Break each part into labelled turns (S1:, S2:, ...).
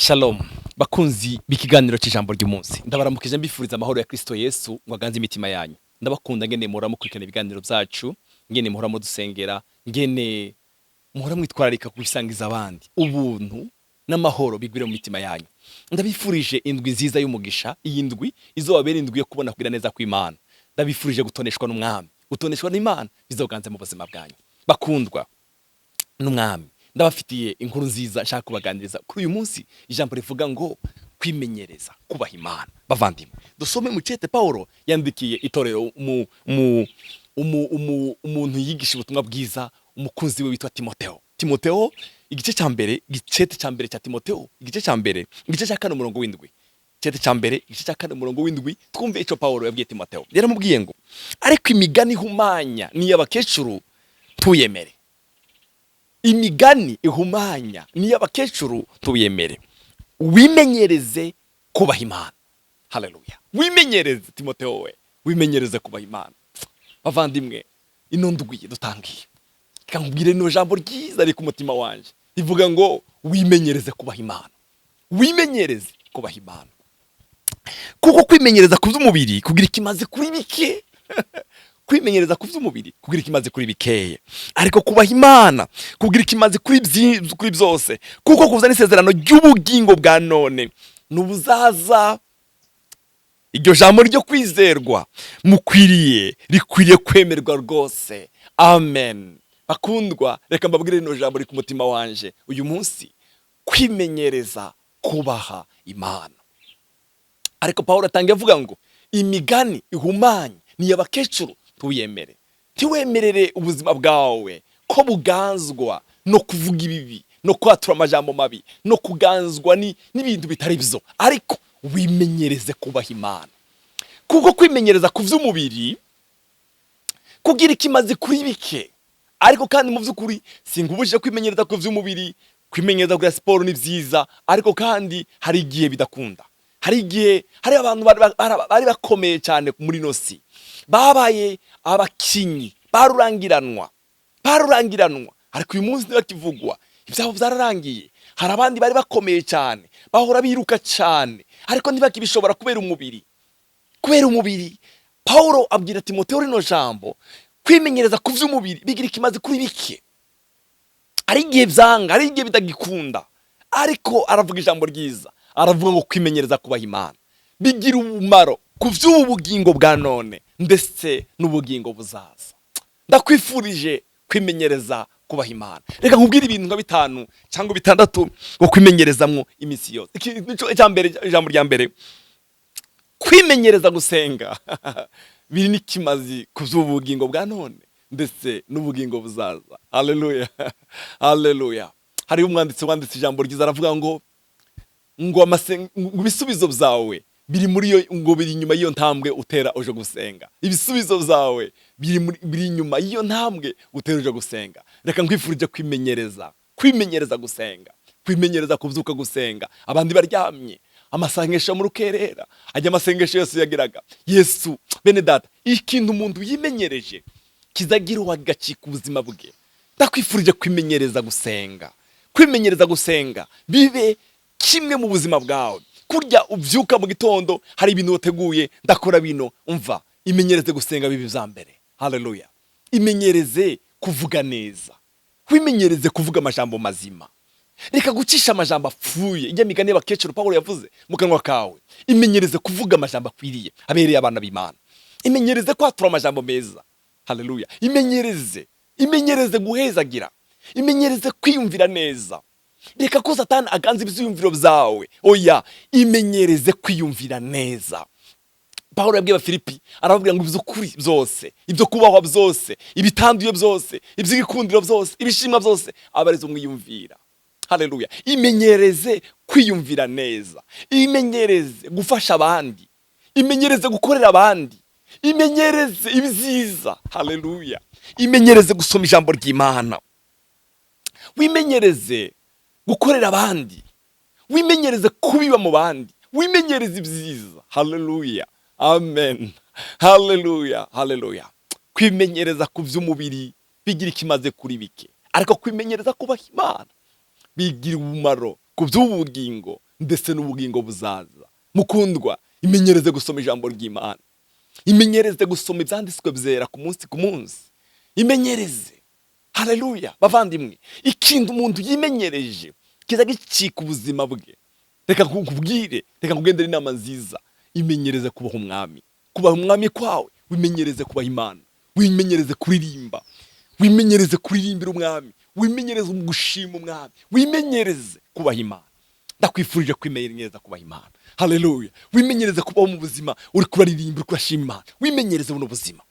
S1: Shalom bakunzi b'ikiganiro cy'ijambo ry'umunsi, ndabaramukije, mbifuriza amahoro ya Kristo Yesu ngo aganze imitima yanyu. Ndabakunda ngene muhora mukurikirana ibiganiro byacu, ngene muhora mudusengera, ngene muhora mwitwararika kubisangiza abandi. Ubuntu n'amahoro bigwire mu mitima yanyu. Ndabifurije indwi nziza y'umugisha. Iyi ndwi izobabera indwi yo kubona kugira neza kw'Imana. Ndabifurije gutoneshwa n'Umwami, gutoneshwa n'Imana bizoganze mu buzima bwanyu. Bakundwa n'Umwami, ndabafitiye inkuru nziza nshaka kubaganiriza kuri uyu munsi, ijambo rivuga ngo kwimenyereza kubaha Imana. Bavandimwe, dusome mu cete Paulo yandikiye itorero, mu umuntu yigisha ubutumwa bwiza, umukunzi we witwa Timoteo. Timoteo igice cya mbere, igicete cya mbere cya Timoteo, igice cya mbere, igice cya 4, umurongo w'indwi. Cete cya mbere, igice cya 4, umurongo w'indwi. Twumve ico Paulo yabwiye Timoteo. Yaramubwiye ngo: "Ariko imigani ihumanya ni iy'abakecuru, tuyemere. Imigani ihumanya ni iy'abakecuru, tuyemere. Wimenyereze kubaha Imana." Haleluya! Wimenyereze, Timoteo we, wimenyereze kubaha Imana. Bavandimwe, ino ndwi dutangiye, reka nkubwire rino jambo ryiza riri ku mutima wanje, rivuga ngo wimenyereze kubaha Imana, wimenyereze kubaha Imana, kuko kwimenyereza ku by'umubiri kugira ikimaze kuri bike. Kwimenyereza ku by'umubiri kugira ikimaze kuri bikeye, ariko kubaha Imana kugira ikimaze kuri byose, kuko kuzana isezerano ry'ubugingo bwa none n'ubuzaza. Iryo jambo ryo kwizerwa mukwiriye, rikwiriye kwemerwa rwose. Amen. Bakundwa, reka mbabwire rino jambo riri ku mutima wanje uyu munsi: kwimenyereza kubaha Imana. Ariko Pawulo atangiye avuga ngo imigani ihumanye ni iy'abakecuru, tuyemere. Ntiwemerere ubuzima bwawe ko buganzwa no kuvuga ibibi, no kwatura amajambo mabi, no kuganzwa n'ibintu bitari byo, ariko wimenyereze kubaha Imana, kuko kwimenyereza ku by'umubiri kugira ikimaze kuri bike. Ariko kandi mu by'ukuri sinkubujije kwimenyereza ku by'umubiri. Kwimenyereza kugira siporo ni byiza, ariko kandi hari igihe bidakunda. Hari igihe hari abantu bari bakomeye cyane muri ino si, babaye abakinyi barurangiranwa, barurangiranwa, ariko uyu munsi ntibakivugwa, ibyabo byararangiye. Hari abandi bari bakomeye cyane, bahora biruka cyane, ariko ntibakibishobora kubera umubiri, kubera umubiri. Paulo abwira Timoteo rino jambo: kwimenyereza ku by'umubiri bigira ikimaze kuri bike. Hari igihe byanga, hari igihe bitagikunda, ariko aravuga ijambo ryiza, aravuga ngo kwimenyereza kubaha Imana bigira umumaro ku by'ubu bugingo bwa none ndetse n'ubugingo buzaza. Ndakwifurije kwimenyereza kubaha Imana. Reka nkubwire ibintu nka bitanu cyangwa bitandatu ngo kwimenyerezamwo iminsi yose. Nico icya mbere, ijambo rya mbere: kwimenyereza gusenga biri n'ikimazi ku by'ubugingo bwa none ndetse n'ubugingo buzaza. Haleluya, haleluya! Hariho umwanditsi wanditse ijambo ryiza, aravuga ngo ibisubizo byawe biri muri iyo, ngo biri inyuma y'iyo ntambwe utera uje gusenga. Ibisubizo byawe biri inyuma y'iyo ntambwe utera uje gusenga. Reka nkwifurije kwimenyereza gusenga, kwimenyereza kubyuka gusenga abandi baryamye, amasengesho mu rukerera, ajya amasengesho yose yagiraga Yesu. Bene data, ikintu umuntu yimenyereje kizagira uwagacika ubuzima bwe. Ndakwifurije kwimenyereza gusenga. Kwimenyereza gusenga bibe kimwe mu buzima bwawe. Kurya ubyuka mu gitondo, hari ibintu wateguye, ndakora bino. Umva, imenyereze gusenga bibe ibya mbere. Haleluya! Imenyereze kuvuga neza, wimenyereze kuvuga amajambo mazima. Reka gucisha amajambo apfuye, ijya migani y'abakecuru Pawulo yavuze, mu kanwa kawe. Imenyereze kuvuga amajambo akwiriye, abereye abana b'Imana. Imenyereze kwatura amajambo meza. Haleluya! Imenyereze guhezagira, imenyereze kwiyumvira neza. Reka ko Satani aganza ibyiyumviro byawe. Oya, imenyereze kwiyumvira neza. Pawulo yabwiye Abafilipi, arababwira ngo iby'ukuri byose, ibyo kubahwa byose, ibitanduye byose, iby'igikundiro byose, ibishimwa byose, aba arizo mwiyumvira. Haleluya! Imenyereze kwiyumvira neza, imenyereze gufasha abandi, imenyereze gukorera abandi, imenyereze ibyiza. Haleluya! Imenyereze gusoma ijambo ry'Imana, wimenyereze gukorera abandi, wimenyereze kubiba mu bandi, wimenyereze ibyiza. Haleluya, amen, haleluya, haleluya! Kwimenyereza ku by'umubiri bigira ikimaze kuri bike, ariko kwimenyereza kubaha Imana bigira umumaro ku by'ubu bugingo ndetse n'ubugingo buzaza. Mukundwa, imenyereze gusoma ijambo ry'Imana, imenyereze gusoma ibyanditswe byera ku munsi ku munsi, imenyereze. Haleluya. Bavandimwe, ikintu umuntu yimenyereje kiza gicika ubuzima bwe. Reka nkubwire, reka nkugendere inama nziza. Imenyereze kubaha Umwami. Kubaha Umwami kwawe, wimenyereze kubaha Imana, wimenyereze kuririmba, wimenyereze kuririmbira Umwami, wimenyereze gushima Umwami, wimenyereze kubaha Imana. Ndakwifurije kwimenyereza kubaha Imana. Haleluya. Wimenyereze kubaho mu buzima uri kuraririmba, uri kurashima Imana. Wimenyereze buno buzima.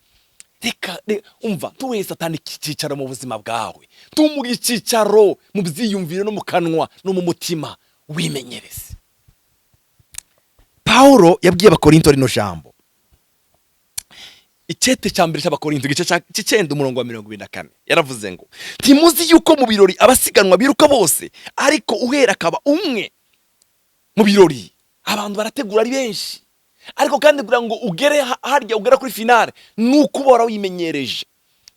S1: Reka umva, ntuhe Satani icyicaro mu buzima bwawe, ntumuhe icyicaro mu byiyumviro no mu kanwa no mu mutima. Wimenyereze. Pawulo yabwiye Abakorinto rino jambo, icete cya mbere cy'Abakorinto, igice cy'icenda, umurongo wa 24. Yaravuze ngo: "Ntimuzi yuko mu birori abasiganwa biruka bose, ariko uhera akaba umwe?" Mu birori abantu barategura ari benshi, ariko kandi kugira ngo ugere harya ugera kuri finale, nuko uba wimenyereje.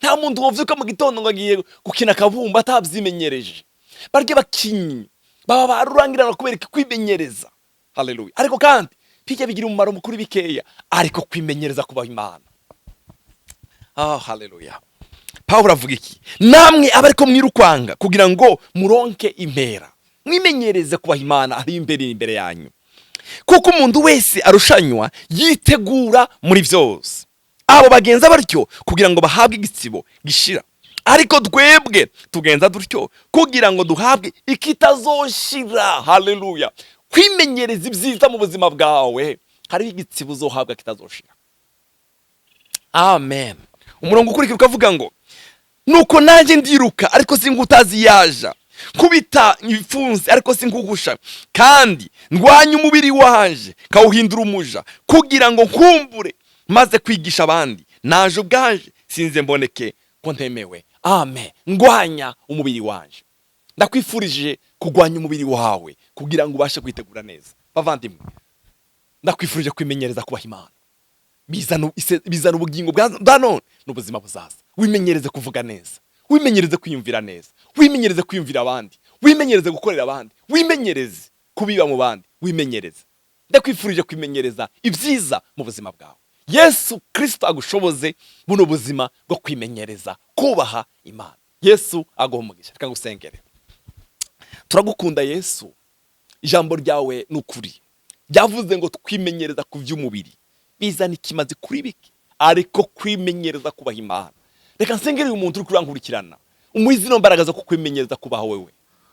S1: Nta muntu wovyuka mu gitondo ngo agiye gukina akabumba atabyimenyereje. Barya bakinyi baba barurangirana kubera iki? Kwimenyereza. Haleluya. Ariko kandi bijya bigira umumaro mukuru bikeya, ariko kwimenyereza kubaha Imana. Ah, haleluya. Pawulo avuga iki? "Namwe aba ariko mwirukwanga kugira ngo muronke impera." Mwimenyereze kubaha Imana, ari imbere yanyu. "Kuko umuntu wese arushanywa yitegura muri byose. Abo bagenza batyo kugira ngo bahabwe igitsibo gishira, ariko twebwe tugenza dutyo kugira ngo duhabwe ikitazoshira." Haleluya. Kwimenyereza ibyiza mu buzima bwawe, hariho igitsibo uzohabwa kitazoshira. Amen. Umurongo ukurikira ukavuga ngo: "Nuko nanjye ndiruka, ariko sinkutazi yaja, nkubita ibipfunsi, ariko sinkugusha, kandi ndwanya umubiri wanje kawuhindura umuja, kugira ngo nkumbure maze kwigisha abandi, naje ubwanje sinze mboneke ko ntemewe." Amen. Ndwanya umubiri wanje. Ndakwifurije kurwanya umubiri wawe kugira ngo ubashe kwitegura neza. Bavandimwe, ndakwifurije kwimenyereza kubaha Imana. Bizana ubugingo bwa none n'ubuzima buzaza. Wimenyereze kuvuga neza, wimenyereze kwiyumvira neza, wimenyereze kwiyumvira abandi, wimenyereze gukorera abandi, wimenyereze kubiba mu bandi, wimenyereze. Ndakwifurije kwimenyereza ibyiza mu buzima bwawe. Yesu Kirisito agushoboze buno buzima bwo kwimenyereza kubaha Imana. Yesu aguha umugisha. Reka ngusengere. Turagukunda Yesu. Ijambo ryawe ni ukuri. Ryavuze ngo twimenyereza ku by'umubiri bizana ikimazi kuri bike, ariko kwimenyereza kubaha Imana. Reka nsengere uyu muntu uri kurankurikirana, umuhe zino mbaraga zo kukwimenyereza kubaha wewe,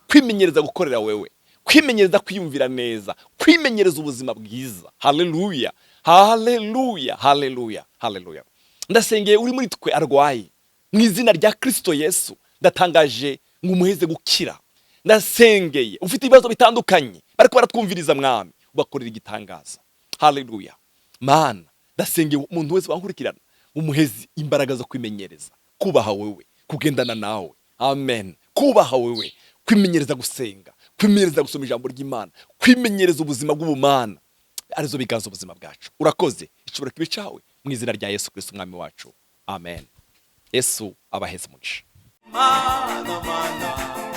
S1: kwimenyereza gukorera wewe, kwimenyereza kwiyumvira neza, kwimenyereza ubuzima bwiza. Haleluya, haleluya, haleluya, haleluya. Ndasengeye uri muri twe arwaye. Mu izina rya Kirisito Yesu, ndatangaje ngo umuheze gukira. Ndasengeye ufite ibibazo bitandukanye, bariko baratwumviriza. Mwami, ubakorera igitangaza. Haleluya. Mana, ndasengeye umuntu wese wankurikirana, umuhezi imbaraga zo kwimenyereza kubaha wewe, kugendana nawe. Amen. Kubaha wewe, kwimenyereza gusenga, kwimenyereza gusoma ijambo ry'Imana, kwimenyereza ubuzima bw'ubumana, arizo biganza ubuzima bwacu. Urakoze. Ishobora kibe cawe mu izina rya Yesu Kristo Umwami wacu. Amen. Yesu abaheze umugisha.
S2: Mana, mana.